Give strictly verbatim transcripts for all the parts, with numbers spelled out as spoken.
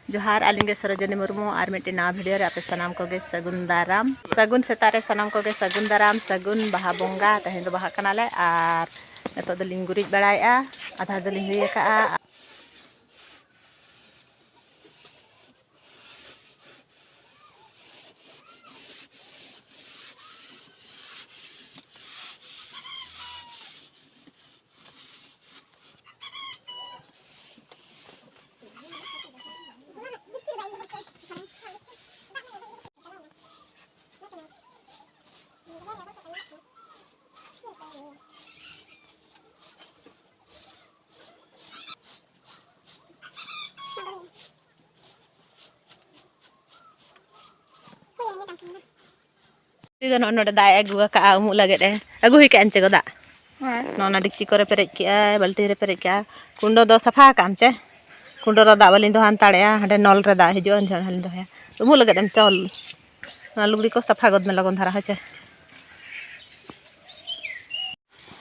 ᱡᱚᱦᱟᱨ, ᱟᱹᱞᱤᱧ ᱜᱮ ᱥᱚᱨᱳᱡᱤᱱᱤ ᱢᱩᱨᱢᱩ᱾ ᱟᱨ ᱢᱤᱫᱴᱮᱱ ᱱᱟᱣᱟ video ᱨᱮ ᱟᱯᱮ ᱥᱟᱱᱟᱢ ᱠᱚᱜᱮ ᱥᱟᱹᱜᱩᱱ ᱫᱟᱨᱟᱢ᱾ ᱥᱟᱹᱜᱩᱱ ᱥᱮᱛᱟᱜ ᱨᱮ ᱥᱟᱱᱟᱢ ᱠᱚᱜᱮ ᱥᱟᱹᱜᱩᱱ ᱫᱟᱨᱟᱢ, ᱥᱟᱹᱜᱩᱱ ᱵᱟᱦᱟ ᱵᱚᱸᱜᱟ᱾ ᱛᱮᱦᱮᱧ ᱫᱚ ᱵᱟᱦᱟᱜ ᱠᱟᱱᱟᱞᱮ ᱟᱨ ᱱᱤᱛᱚᱜ ᱫᱚᱞᱤᱧ ᱜᱩᱨᱤᱡ ᱵᱟᱲᱟᱭᱮᱫᱼᱟ, ᱟᱫᱷᱟ ᱫᱚᱞᱤᱧ ᱦᱩᱭ ᱟᱠᱟᱫᱼᱟ᱾ ᱩᱱᱤ ᱫᱚ ᱱᱚᱜᱼᱚᱭ ᱱᱚᱰᱮ ᱫᱟᱜ ᱮ ᱟᱹᱜᱩ ᱟᱠᱟᱫᱼᱟ, ᱩᱢᱩᱜ ᱞᱟᱹᱜᱤᱫ ᱮ ᱟᱹᱜᱩ ᱦᱩᱭ ᱠᱟᱜᱼᱟ᱾ ᱪᱮ ᱜᱚ ᱫᱟᱜ? ᱦᱮᱸ᱾ ᱱᱚᱜᱼᱚ ᱱᱟ ᱰᱮᱠᱪᱤ ᱠᱚᱨᱮ ᱯᱮᱨᱮᱡ ᱠᱮᱜᱼᱟᱭ, ᱵᱟᱹᱞᱴᱤ ᱨᱮ ᱯᱮᱨᱮᱡ ᱠᱮᱜᱼᱟ᱾ ᱠᱩᱸᱰᱚ ᱫᱚ ᱥᱟᱯᱷᱟ ᱟᱠᱟᱜ ᱟᱢ ᱪᱮ? ᱠᱩᱸᱰᱚ ᱨᱮ ᱫᱟᱜ ᱵᱟᱹᱞᱤᱧ ᱫᱚᱦᱚ ᱦᱟᱛᱟᱲᱮᱜᱼᱟ, ᱦᱟᱸᱰᱮ ᱱᱚᱞ ᱨᱮ ᱫᱟᱜ ᱦᱤᱡᱩᱜᱼᱟ, ᱩᱱ ᱡᱚᱠᱷᱚᱱ ᱦᱟᱸᱜ ᱞᱤᱧ ᱫᱚᱦᱚᱭᱟ᱾ ᱩᱢᱩᱜ ᱞᱟᱹᱜᱤᱫ ᱮᱢ ᱪᱚᱞ᱾ ᱚᱱᱟ ᱞᱩᱜᱽᱲᱤ ᱠᱚ ᱥᱟᱯᱷᱟ ᱜᱚᱫ ᱢᱮ ᱞᱚᱜᱚᱱ ᱫᱷᱟᱨᱟ, ᱦᱳᱭ ᱪᱮ?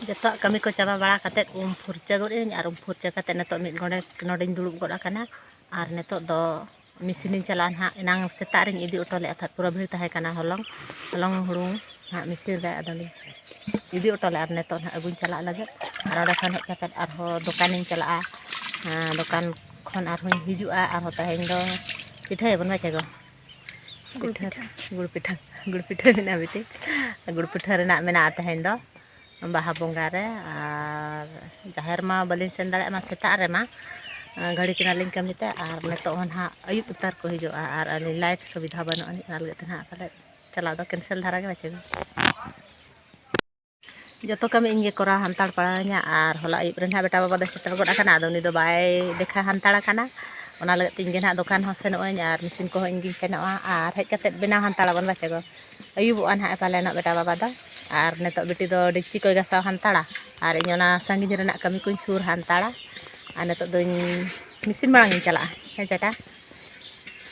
ᱡᱚᱛᱚᱣᱟᱜ ᱠᱟᱹᱢᱤ ᱠᱚ ᱪᱟᱵᱟ ᱵᱟᱲᱟ ᱠᱟᱛᱮᱫ ᱩᱢ ᱯᱷᱩᱨᱪᱟᱹ ᱜᱚᱫ ᱟᱹᱧ, ᱟᱨ ᱩᱢ ᱯᱷᱩᱨᱪᱟᱹ ᱠᱟᱛᱮᱫ ᱱᱤᱛᱚᱜ ᱢᱤᱫ ᱰᱚᱸᱰᱮ-, ᱱᱚᱰᱮᱧ ᱫᱩᱲᱩᱵ ᱜᱚᱫ ᱟᱠᱟᱱᱟ᱾ ᱟᱨ ᱱᱤᱛᱚᱜ ᱫᱚ ᱢᱮᱥᱤᱱᱤᱧ ᱪᱟᱞᱟᱜᱼᱟ ᱱᱟᱦᱟᱜ᱾ ᱮᱱᱟᱝ ᱥᱮᱛᱟᱜ ᱨᱤᱧ ᱤᱫᱤ ᱦᱚᱴᱚ ᱞᱮᱫᱼᱟ ᱛᱟᱦᱮᱸᱫ, ᱯᱩᱨᱟᱹ ᱵᱷᱤᱲ ᱛᱟᱦᱮᱸ ᱠᱟᱱᱟ᱾ ᱦᱚᱞᱚᱝ, ᱦᱚᱞᱚᱝ ᱦᱩᱲᱩᱝ ᱱᱟᱦᱟᱜ ᱢᱮᱥᱤᱱ ᱨᱮ, ᱟᱫᱚᱞᱤᱧ ᱤᱫᱤ ᱦᱚᱴᱚ ᱞᱮᱫᱼᱟ᱾ ᱟᱨ ᱱᱤᱛᱚᱜ ᱱᱟᱦᱟᱜ ᱟᱹᱜᱩᱧ ᱪᱟᱞᱟᱜ ᱞᱟᱹᱜᱤᱫ᱾ ᱟᱨ ᱚᱸᱰᱮ ᱠᱷᱚᱱ ᱦᱮᱡ ᱠᱟᱛᱮᱫ ᱟᱨᱦᱚᱸ ᱫᱚᱠᱟᱱᱤᱧ ᱪᱟᱞᱟᱜᱼᱟ᱾ ᱦᱮᱸ, ᱫᱚᱠᱟᱱ ᱠᱷᱚᱱ ᱟᱨᱦᱚᱸᱧ ᱦᱤᱡᱩᱜᱼᱟ᱾ ᱟᱨᱦᱚᱸ ᱛᱮᱦᱮᱧ ᱫᱚ ᱯᱤᱴᱷᱟᱹᱭᱟᱵᱚᱱ, ᱵᱟᱪᱮ ᱜᱚ? ᱜᱩᱲ ᱯᱤᱴᱷᱟᱹ᱾ ᱯᱤᱴᱷᱟᱹ᱾ ᱜᱩᱲ ᱯᱤᱴᱷᱟᱹ, ᱜᱩᱲ ᱯᱤᱴᱷᱟᱹ ᱢᱮᱱᱟᱜᱼᱟ ᱵᱤᱴᱤ᱾ ᱜᱩᱲ ᱯᱤᱴᱷᱟᱹ ᱨᱮᱱᱟᱜ ᱢᱮᱱᱟᱜᱼᱟ ᱛᱮᱦᱮᱧ ᱫᱚ ᱵᱟᱦᱟ ᱵᱚᱸᱜᱟ ᱨᱮ᱾ ᱟᱨ ᱡᱟᱦᱮᱨ ᱢᱟ ᱵᱟᱹᱞᱤᱧ ᱥᱮᱱ ᱫᱟᱲᱮᱭᱟᱜ ᱢᱟ ᱥᱮᱛᱟᱜ ᱨᱮᱢᱟ, ᱜᱷᱟᱹᱲᱤ ᱠᱟᱱᱟᱞᱤᱧ ᱠᱟᱹᱢᱤ ᱛᱮ, ᱟᱨ ᱱᱤᱛᱚᱜ ᱦᱚᱸ ᱱᱟᱦᱟᱜ ᱟᱹᱭᱩᱵ ᱩᱛᱟᱹᱨ ᱠᱚ ᱦᱤᱡᱩᱜᱼᱟ, ᱟᱨ ᱟᱹᱞᱤᱧ light ᱥᱩᱵᱤᱫᱷᱟ ᱵᱟᱹᱱᱩᱜ ᱟᱹᱱᱤᱡ, ᱚᱱᱟ ᱞᱟᱹᱜᱤᱫ ᱛᱮ ᱱᱟᱦᱟᱜ ᱯᱟᱞᱮ ᱪᱟᱞᱟᱣ ᱫᱚ cancel ᱫᱷᱟᱨᱟ ᱜᱮ ᱵᱟᱪᱮ ᱜᱚ᱾ ᱡᱚᱛᱚ ᱠᱟᱹᱢᱤ ᱤᱧ ᱜᱮ ᱠᱚᱨᱟᱣ ᱦᱟᱱᱛᱟᱲ ᱯᱟᱲᱟᱣᱤᱧᱟ᱾ ᱟᱨ ᱦᱚᱞᱟ ᱟᱹᱭᱩᱵ ᱨᱮ ᱱᱟᱦᱟᱜ ᱵᱮᱴᱟ ᱵᱟᱵᱟ ᱫᱚᱭ ᱥᱮᱴᱮᱨ ᱜᱚᱫ ᱟᱠᱟᱱᱟ, ᱟᱫᱚ ᱩᱱᱤ ᱫᱚ ᱵᱟᱭ ᱫᱮᱠᱷᱟ ᱦᱟᱱᱛᱟᱲ ᱟᱠᱟᱱᱟ᱾ ᱚᱱᱟ ᱞᱟᱹᱜᱤᱫ ᱛᱮ ᱤᱧ ᱜᱮ ᱱᱟᱦᱟᱜ ᱫᱚᱠᱟᱱ ᱦᱚᱸ ᱥᱮᱱᱚᱜ ᱟᱹᱧ ᱟᱨ ᱢᱮᱥᱤᱱ ᱠᱚᱦᱚᱸ ᱤᱧ ᱜᱤᱧ ᱥᱮᱱᱚᱜᱼᱟ᱾ ᱟᱨ ᱦᱮᱡ ᱠᱟᱛᱮᱫ ᱵᱮᱱᱟᱣ ᱦᱟᱱᱛᱟᱲ ᱟᱵᱚᱱ ᱵᱟᱪᱮ ᱜᱚ᱾ ᱟᱹᱭᱩᱵᱚᱜᱼᱟ ᱱᱟᱦᱟᱜ ᱯᱟᱞᱮᱱᱚᱜ ᱵᱮᱴᱟ ᱵᱟᱵᱟ ᱫᱚ᱾ ᱟᱨ ᱱᱤᱛᱚᱜ ᱵᱤᱴᱤ ᱫᱚ ᱰᱮᱠᱪᱤ ᱠᱚᱭ ᱜᱟᱥᱟᱣ ᱦᱟᱱᱛᱟᱲᱟ, ᱟᱨ ᱤᱧ ᱚᱱᱟ ᱥᱟᱺᱜᱤᱧ ᱨᱮᱱᱟᱜ ᱠᱟᱹᱢᱤ ᱠᱚᱧ ᱥᱩᱨ ᱦᱟᱱᱛᱟᱲᱟ᱾ ᱟᱨ ᱱᱤᱛᱚᱜ ᱫᱚᱧ ᱢᱮᱥᱤᱱ ᱢᱟᱲᱟᱝ ᱤᱧ ᱪᱟᱞᱟᱜᱼᱟ᱾ ᱦᱮᱸ ᱪᱟᱴᱟ,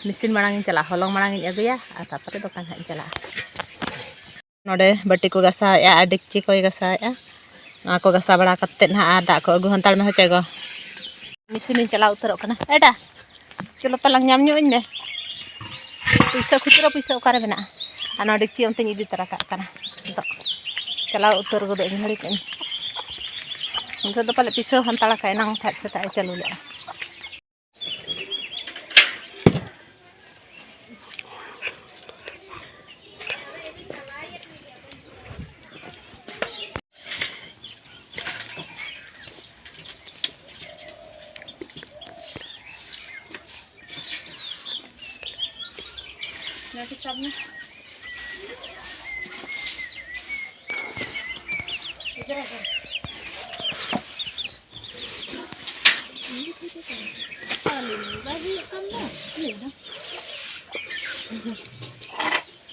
ᱢᱮᱥᱤᱱ ᱢᱟᱲᱟᱝ ᱤᱧ ᱪᱟᱞᱟᱜᱼᱟ, ᱦᱚᱞᱚᱝ ᱢᱟᱲᱟᱝ ᱤᱧ ᱟᱹᱜᱩᱭᱟ, ᱟᱨ ᱛᱟᱨᱯᱚᱨᱮ ᱫᱚᱠᱟᱱ ᱦᱟᱸᱜ ᱤᱧ ᱪᱟᱞᱟᱜᱼᱟ᱾ ᱱᱚᱰᱮ ᱵᱟᱹᱴᱤ ᱠᱚ ᱜᱟᱥᱟᱣᱮᱫᱼᱟ ᱟᱨ ᱰᱮᱠᱪᱤ ᱠᱚᱭ ᱜᱟᱥᱟᱣᱮᱫᱼᱟ᱾ ᱱᱚᱣᱟ ᱠᱚ ᱜᱟᱥᱟᱣ ᱵᱟᱲᱟ ᱠᱟᱛᱮᱫ ᱱᱟᱦᱟᱜ ᱟᱨ ᱫᱟᱜ ᱠᱚ ᱟᱹᱜᱩ ᱦᱟᱱᱛᱟᱲ ᱢᱮ, ᱦᱮᱸ ᱪᱮ ᱜᱚ? ᱢᱮᱥᱤᱱᱤᱧ ᱪᱟᱞᱟᱣ ᱩᱛᱟᱹᱨᱚᱜ ᱠᱟᱱᱟ᱾ ᱮᱴᱟ, ᱪᱚᱞᱚ ᱛᱟᱞᱟᱝ ᱧᱟᱢ ᱧᱚᱜ ᱟᱹᱧ ᱢᱮ᱾ ᱯᱩᱭᱥᱟᱹ, ᱠᱷᱩᱪᱨᱟᱹ ᱯᱩᱭᱥᱟᱹ ᱚᱠᱟᱨᱮ ᱢᱮᱱᱟᱜᱼᱟ? ᱟᱨ ᱱᱚᱣᱟ ᱰᱮᱠᱪᱤ ᱚᱱᱛᱮᱧ ᱤᱫᱤ ᱛᱟᱨᱟ ᱠᱟᱜ ᱠᱟᱱᱟ᱾ ᱱᱤᱛᱚᱜ ᱪᱟᱞᱟᱣ ᱩᱛᱟᱹᱨ ᱜᱚᱫᱚᱜ ᱟᱹᱧ ᱜᱷᱟᱹᱲᱤᱡ ᱟᱹᱧ᱾ ᱱᱤᱛᱚᱜ ᱫᱚ ᱯᱟᱞᱮ ᱯᱤᱥᱟᱹᱣ ᱦᱟᱱᱛᱟᱲ ᱠᱟᱜ, ᱮᱱᱟᱝ ᱯᱷᱟᱴ ᱥᱮᱛᱟᱜ ᱮ ᱪᱟᱹᱞᱩ ᱞᱮᱫᱼᱟ᱾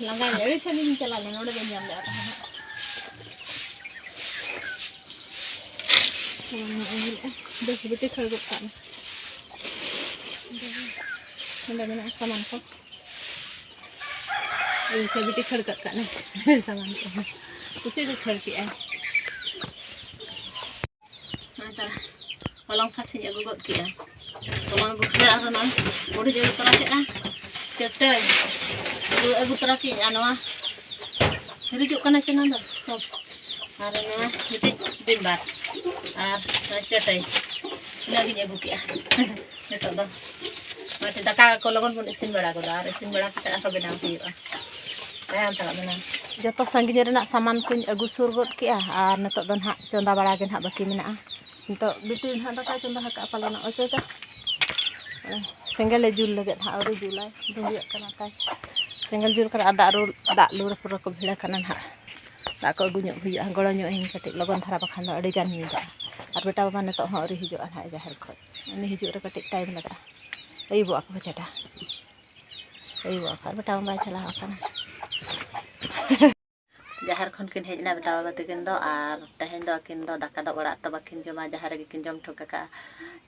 ᱞᱟᱸᱜᱟᱭᱮᱱᱟ, ᱟᱹᱰᱤ ᱥᱟᱺᱜᱤᱧ ᱤᱧ ᱪᱟᱞᱟᱣ ᱞᱮᱱᱟ, ᱱᱚᱰᱮ ᱵᱟᱹᱧ ᱧᱟᱢ ᱞᱮᱫᱟ ᱛᱟᱦᱮᱸᱫ᱾ ᱵᱮᱥ ᱵᱤᱴᱤ ᱠᱷᱟᱹᱲ ᱜᱚᱫ ᱠᱟᱜ ᱢᱮ᱾ ᱱᱚᱰᱮ ᱢᱮᱱᱟᱜᱼᱟ ᱥᱟᱢᱟᱱ ᱠᱚ᱾ ᱤᱧ ᱠᱷᱟᱹᱲ ᱵᱤᱴᱤ ᱠᱷᱟᱹᱲ ᱜᱚᱫ ᱠᱟᱜ ᱢᱮ᱾ ᱥᱟᱢᱟᱱ ᱠᱚ ᱠᱩᱥᱤ ᱫᱚ ᱠᱷᱟᱹᱲ ᱠᱮᱜᱼᱟᱭ᱾ ᱱᱚᱜᱼᱚᱭ ᱛᱟᱨᱟ ᱦᱚᱞᱚᱝ ᱯᱷᱟᱥᱤᱧ ᱟᱹᱜᱩ ᱜᱚᱫ ᱠᱮᱜᱼᱟ᱾ ᱦᱚᱞᱚᱝ ᱟᱹᱜᱩ ᱠᱮᱫᱟ ᱟᱨ ᱚᱱᱟ ᱢᱩᱲᱤ ᱡᱟᱹᱨᱩᱲ ᱛᱚᱨᱟ ᱠᱮᱫᱼᱟ᱾ ᱪᱟᱹᱴᱟᱹᱭ ᱟᱹᱜᱩ, ᱟᱹᱜᱩ ᱛᱚᱨᱟ ᱠᱮᱫᱼᱟ᱾ ᱱᱚᱣᱟ ᱦᱤᱨᱤᱡᱚᱜ ᱠᱟᱱᱟ ᱪᱮ ᱱᱚᱣᱟ ᱫᱚ ᱥᱚᱥ᱾ ᱟᱨ ᱱᱚᱣᱟ ᱢᱤᱫᱴᱤᱡ ᱵᱤᱢᱵᱟᱨ ᱟᱨ ᱱᱚᱣᱟ ᱪᱟᱹᱴᱟᱹᱭ, ᱤᱱᱟᱹ ᱜᱤᱧ ᱟᱹᱜᱩ ᱠᱮᱜᱼᱟ᱾ ᱱᱤᱛᱚᱜ ᱫᱚ ᱢᱟᱥᱮ ᱫᱟᱠᱟ ᱠᱚ ᱞᱚᱜᱚᱱ ᱵᱚᱱ ᱤᱥᱤᱱ ᱵᱟᱲᱟ ᱜᱚᱫᱟ, ᱟᱨ ᱤᱥᱤᱱ ᱵᱟᱲᱟ ᱠᱟᱛᱮ ᱟᱨᱦᱚᱸ ᱵᱮᱱᱟᱣ ᱦᱩᱭᱩᱜᱼᱟ᱾ ᱛᱟᱭᱚᱢ ᱛᱮᱱᱟᱜ ᱵᱮᱱᱟᱣ᱾ ᱡᱚᱛᱚ ᱥᱟᱺᱜᱤᱧ ᱨᱮᱱᱟᱜ ᱥᱟᱢᱟᱱ ᱠᱚᱧ ᱟᱹᱜᱩ ᱥᱩᱨ ᱜᱚᱫ ᱠᱮᱜᱼᱟ, ᱟᱨ ᱱᱤᱛᱚᱜ ᱫᱚ ᱱᱟᱦᱟᱜ ᱪᱚᱸᱫᱟ ᱵᱟᱲᱟ ᱜᱮ ᱱᱟᱦᱟᱜ ᱵᱟᱹᱠᱤ ᱢᱮᱱᱟᱜᱼᱟ᱾ ᱱᱤᱛᱚᱜ ᱵᱤᱴᱤ ᱱᱟᱦᱟᱜ ᱫᱟᱠᱟᱭ ᱪᱚᱸᱫᱟ ᱟᱠᱟᱫᱼᱟ, ᱯᱟᱞᱮᱱ ᱚᱪᱚᱭ ᱛᱟ᱾ ᱥᱮᱸᱜᱮᱞᱮ ᱡᱩᱞ ᱞᱟᱹᱜᱤᱫ ᱦᱟᱸᱜ, ᱟᱹᱣᱨᱤ ᱡᱩᱞᱟᱭ, ᱫᱷᱩᱸᱫᱤᱭᱟᱜ ᱠᱟᱱᱟ ᱛᱟᱭ᱾ ᱥᱮᱸᱜᱮᱞ ᱡᱩᱞ ᱠᱟᱱᱟ ᱟᱨ ᱫᱟᱜ ᱨᱩ, ᱫᱟᱜ ᱞᱩ ᱨᱮ ᱯᱩᱨᱟᱹ ᱠᱚ ᱵᱷᱤᱲᱟᱹ ᱠᱟᱱᱟ ᱱᱟᱦᱟᱜ᱾ ᱫᱟᱜ ᱠᱚ ᱟᱹᱜᱩ ᱧᱚᱜ ᱦᱩᱭᱩᱜᱼᱟ, ᱜᱚᱲᱚ ᱧᱚᱜ ᱟᱹᱧ ᱠᱟᱹᱴᱤᱡ ᱞᱚᱜᱚᱱ ᱫᱷᱟᱨᱟ, ᱵᱟᱠᱷᱟᱱ ᱫᱚ ᱟᱹᱰᱤ ᱜᱟᱱ ᱧᱩᱭ ᱫᱟᱜ᱾ ᱟᱨ ᱵᱮᱴᱟ ᱵᱟᱵᱟ ᱱᱤᱛᱚᱜ ᱦᱚᱸ ᱟᱹᱣᱨᱤ ᱦᱤᱡᱩᱜᱼᱟ ᱱᱟᱦᱟᱜ ᱡᱟᱦᱮᱨ ᱠᱷᱚᱱ, ᱩᱱᱤ ᱦᱤᱡᱩᱜ ᱨᱮ ᱠᱟᱹᱴᱤᱡ ᱴᱟᱭᱤᱢ ᱞᱟᱜᱟᱜᱼᱟ᱾ ᱟᱹᱭᱩᱵᱚᱜᱼᱟ ᱠᱚ ᱪᱮᱴᱟ, ᱟᱹᱭᱩᱵᱚᱜᱼᱟ ᱠᱚ, ᱟᱨ ᱵᱮᱴᱟ ᱵᱟᱵᱟᱭ ᱪᱟᱞᱟᱣ ᱟᱠᱟᱱᱟ᱾ ᱡᱟᱦᱮᱨ ᱠᱷᱚᱱ ᱠᱤᱱ ᱦᱮᱡ ᱮᱱᱟ ᱵᱮᱴᱟ ᱵᱟᱵᱟ ᱛᱟᱹᱠᱤᱱ ᱫᱚ, ᱟᱨ ᱛᱮᱦᱮᱧ ᱫᱚ ᱟᱹᱠᱤᱱ ᱫᱚ ᱫᱟᱠᱟ ᱫᱚ ᱚᱲᱟᱜ ᱨᱮᱫᱚ ᱵᱟᱹᱠᱤᱱ ᱡᱚᱢᱟ, ᱡᱟᱦᱮᱨ ᱨᱮᱜᱮ ᱠᱤᱱ ᱡᱚᱢ ᱦᱚᱴᱚ ᱠᱟᱠᱟᱜᱼᱟ᱾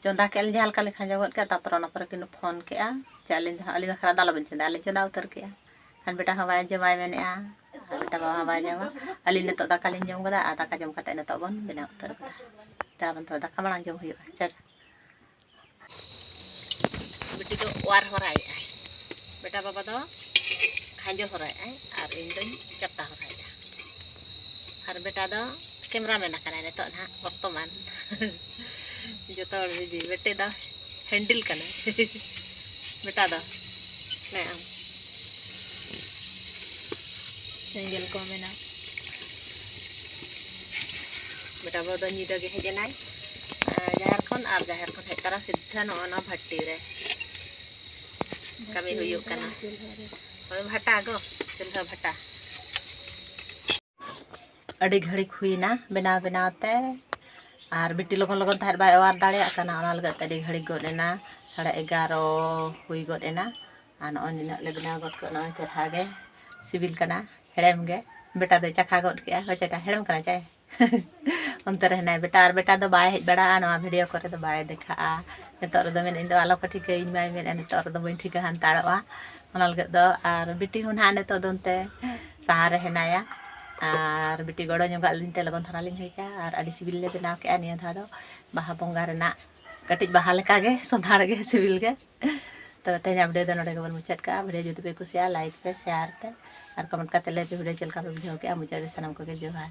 ᱪᱚᱸᱫᱟ ᱠᱮᱫᱼᱟ ᱞᱤᱧ ᱡᱟᱦᱟᱸ ᱞᱮᱠᱟ ᱞᱤᱧ ᱠᱷᱟᱸᱡᱚ ᱜᱚᱫ ᱠᱮᱫᱼᱟ, ᱛᱟᱨᱯᱚᱨᱮ ᱚᱱᱟ ᱯᱚᱨᱮ ᱠᱤᱱ ᱯᱷᱳᱱ ᱠᱮᱫᱼᱟ ᱡᱮ ᱟᱹᱞᱤᱧ ᱫᱚ ᱦᱟᱸᱜ, ᱟᱹᱞᱤᱧ ᱵᱟᱠᱷᱨᱟ ᱫᱚ ᱟᱞᱚᱵᱤᱱ ᱪᱚᱸᱫᱟᱭᱟ, ᱟᱹᱞᱤᱧ ᱪᱚᱸᱫᱟ ᱩᱛᱟᱹᱨ ᱠᱮᱫᱼᱟ᱾ ᱠᱷᱟᱱ ᱵᱮᱴᱟ ᱦᱚᱸ ᱵᱟᱭ ᱡᱚᱢᱟᱭ ᱢᱮᱱᱮᱫᱼᱟ, ᱟᱨ ᱵᱮᱴᱟ ᱵᱟᱵᱟ ᱦᱚᱸ ᱵᱟᱭ ᱡᱚᱢᱟ᱾ ᱟᱹᱞᱤᱧ ᱱᱤᱛᱚᱜ ᱫᱟᱠᱟ ᱞᱤᱧ ᱡᱚᱢ ᱠᱮᱫᱟ, ᱟᱨ ᱫᱟᱠᱟ ᱡᱚᱢ ᱠᱟᱛᱮᱫ ᱱᱤᱛᱚᱜ ᱵᱚᱱ ᱵᱮᱱᱟᱣ ᱩᱛᱟᱹᱨ ᱠᱟᱫᱟ᱾ ᱫᱮᱞᱟ ᱵᱚᱱ ᱛᱚᱵᱮ ᱫᱟᱠᱟ ᱢᱟᱲᱟᱝ ᱡᱚᱢ ᱦᱩᱭᱩᱜᱼᱟ, ᱪᱚᱴ᱾ ᱵᱤᱴᱤ ᱫᱚ ᱚᱣᱟᱨ ᱦᱚᱨᱟᱭᱮᱫᱼᱟᱭ, ᱵᱮᱴᱟ ᱵᱟᱵᱟ ᱫᱚ ᱠᱷᱟᱸᱡᱚ ᱦᱚᱨᱟᱭᱮᱫᱼᱟᱭ ᱟᱨ ᱤᱧ ᱫᱚᱧ ᱪᱟᱯᱴᱟ ᱦᱚᱨᱟᱭᱮᱫᱼᱟ᱾ ᱟᱨ ᱵᱮᱴᱟ ᱫᱚ ᱠᱮᱢᱨᱟᱢᱮᱱ ᱟᱠᱟᱱᱟᱭ ᱱᱤᱛᱚᱜ ᱱᱟᱦᱟᱜ ᱵᱚᱨᱛᱚᱢᱟᱱ᱾ ᱡᱚᱛᱚ ᱦᱚᱲ ᱵᱤᱡᱤ᱾ ᱵᱮᱴᱮ ᱫᱚ ᱦᱮᱱᱰᱮᱞ ᱠᱟᱱᱟᱭ᱾ ᱵᱮᱴᱟ ᱫᱚ ᱦᱮᱸ, ᱟᱢ ᱥᱮᱸᱜᱮᱞ ᱠᱚ ᱢᱮᱱᱟ᱾ ᱵᱮᱴᱟ ᱵᱟᱹᱵᱩ ᱫᱚ ᱧᱤᱫᱟᱹ ᱜᱮ ᱦᱮᱡ ᱮᱱᱟᱭ, ᱟᱨ ᱡᱟᱦᱮᱨ ᱠᱷᱚᱱ, ᱟᱨ ᱡᱟᱦᱮᱨ ᱠᱷᱚᱱ ᱦᱮᱡ ᱛᱟᱨᱟ ᱥᱤᱫᱷᱟᱹ ᱱᱚᱜᱼᱚ ᱱᱚᱣᱟ ᱵᱷᱟᱴᱤ ᱨᱮ ᱠᱟᱹᱢᱤ ᱦᱩᱭᱩᱜ ᱠᱟᱱᱟ᱾ ᱦᱳᱭ, ᱵᱷᱟᱴᱟ ᱜᱚ, ᱪᱩᱞᱦᱟᱹ ᱵᱷᱟᱴᱟ᱾ ᱟᱹᱰᱤ ᱜᱷᱟᱹᱲᱤᱠ ᱦᱩᱭᱱᱟ ᱵᱮᱱᱟᱣ ᱵᱮᱱᱟᱣ ᱛᱮ, ᱟᱨ ᱵᱤᱴᱤ ᱞᱚᱜᱚᱱ ᱞᱚᱜᱚᱱ ᱛᱟᱦᱮᱸᱫ ᱵᱟᱭ ᱚᱣᱟᱨ ᱫᱟᱲᱮᱭᱟᱜ ᱠᱟᱱᱟ, ᱚᱱᱟ ᱞᱟᱹᱜᱤᱫ ᱛᱮ ᱟᱹᱰᱤ ᱜᱷᱟᱹᱲᱤᱠ ᱜᱚᱫ ᱮᱱᱟ, ᱥᱟᱲᱮ ᱮᱜᱟᱨᱚ ᱦᱩᱭ ᱜᱚᱫ ᱮᱱᱟ᱾ ᱟᱨ ᱱᱚᱜᱼᱚᱭ ᱱᱤᱱᱟᱹᱜ ᱞᱮ ᱵᱮᱱᱟᱣ ᱜᱚᱫ ᱠᱮᱫ, ᱱᱚᱜᱼᱚᱭ ᱪᱮᱨᱦᱟ ᱜᱮ ᱥᱤᱵᱤᱞ ᱠᱟᱱᱟ, ᱦᱮᱲᱮᱢ ᱜᱮ᱾ ᱵᱮᱴᱟ ᱫᱚᱭ ᱪᱟᱠᱷᱟ ᱜᱚᱫ ᱠᱮᱜᱼᱟ, ᱦᱳᱭ ᱪᱮᱴᱟ ᱦᱮᱲᱮᱢ ᱠᱟᱱᱟ ᱪᱟᱭ᱾ ᱚᱱᱛᱮ ᱨᱮ ᱦᱮᱱᱟᱭ ᱵᱮᱴᱟ, ᱟᱨ ᱵᱮᱴᱟ ᱫᱚ ᱵᱟᱭ ᱦᱮᱡ ᱵᱟᱲᱟᱜᱼᱟ, ᱱᱚᱣᱟ ᱵᱷᱤᱰᱤᱭᱳ ᱠᱚᱨᱮ ᱫᱚ ᱵᱟᱭ ᱫᱮᱠᱷᱟᱜᱼᱟ᱾ ᱱᱤᱛᱚᱜ ᱨᱮᱫᱚ ᱢᱮᱱ, ᱤᱧ ᱫᱚ ᱟᱞᱚ ᱠᱚ ᱴᱷᱤᱠᱟᱹᱭᱟᱹᱧ ᱢᱟᱭ ᱢᱮᱱᱮᱫᱼᱟ, ᱱᱤᱛᱚᱜ ᱨᱮᱫᱚ ᱵᱟᱹᱧ ᱴᱷᱤᱠᱟᱹ ᱦᱟᱱᱛᱟᱲᱚᱜᱼᱟ᱾ ᱚᱱᱟ ᱞᱟᱹᱜᱤᱫ ᱫᱚ, ᱟᱨ ᱵᱤᱴᱤ ᱦᱚᱸ ᱱᱟᱦᱟᱜ ᱱᱤᱛᱚᱜ ᱫᱚ ᱚᱱᱛᱮ ᱥᱟᱦᱟ ᱨᱮ ᱦᱮᱱᱟᱭᱟ, ᱟᱨ ᱵᱤᱴᱤ ᱜᱚᱲᱚ ᱧᱚᱜᱟᱜ ᱞᱤᱧ ᱛᱮ ᱞᱚᱜᱚᱱ ᱫᱷᱟᱨᱟ ᱞᱤᱧ ᱦᱩᱭ ᱠᱟᱜᱼᱟ, ᱟᱨ ᱟᱹᱰᱤ ᱥᱤᱵᱤᱞ ᱞᱮ ᱵᱮᱱᱟᱣ ᱠᱮᱜᱼᱟ ᱱᱤᱭᱟᱹ ᱫᱷᱟᱣ ᱫᱚ᱾ ᱵᱟᱦᱟ ᱵᱚᱸᱜᱟ ᱨᱮᱱᱟᱜ ᱠᱟᱹᱴᱤᱡ ᱵᱟᱦᱟ ᱞᱮᱠᱟᱜᱮ ᱥᱚᱸᱫᱷᱟᱲ ᱜᱮ ᱥᱤᱵᱤᱞ ᱜᱮ᱾ ᱛᱚ ᱛᱮᱦᱮᱧᱟᱜ ᱵᱷᱤᱰᱤᱭᱳ ᱫᱚ ᱱᱚᱰᱮ ᱜᱮᱵᱚᱱ ᱢᱩᱪᱟᱹᱫ ᱠᱟᱜᱼᱟ᱾ ᱵᱷᱤᱰᱤᱭᱳ ᱡᱩᱫᱤ ᱯᱮ ᱠᱩᱥᱤᱭᱟᱜᱼᱟ, ᱞᱟᱭᱤᱠ ᱯᱮ, ᱥᱮᱭᱟᱨ ᱯᱮ, ᱟᱨ ᱠᱚᱢᱮᱱᱴ ᱠᱟᱛᱮ ᱞᱟᱹᱭ ᱯᱮ ᱵᱷᱤᱰᱤᱭᱳ ᱪᱮᱫ ᱞᱮᱠᱟ ᱯᱮ ᱵᱩᱡᱷᱟᱹᱣ ᱠᱮᱜᱼᱟ᱾ ᱢᱩᱪᱟᱹᱫ ᱨᱮ ᱥᱟᱱᱟᱢ ᱠᱚᱜᱮ ᱡᱚᱦᱟᱨ᱾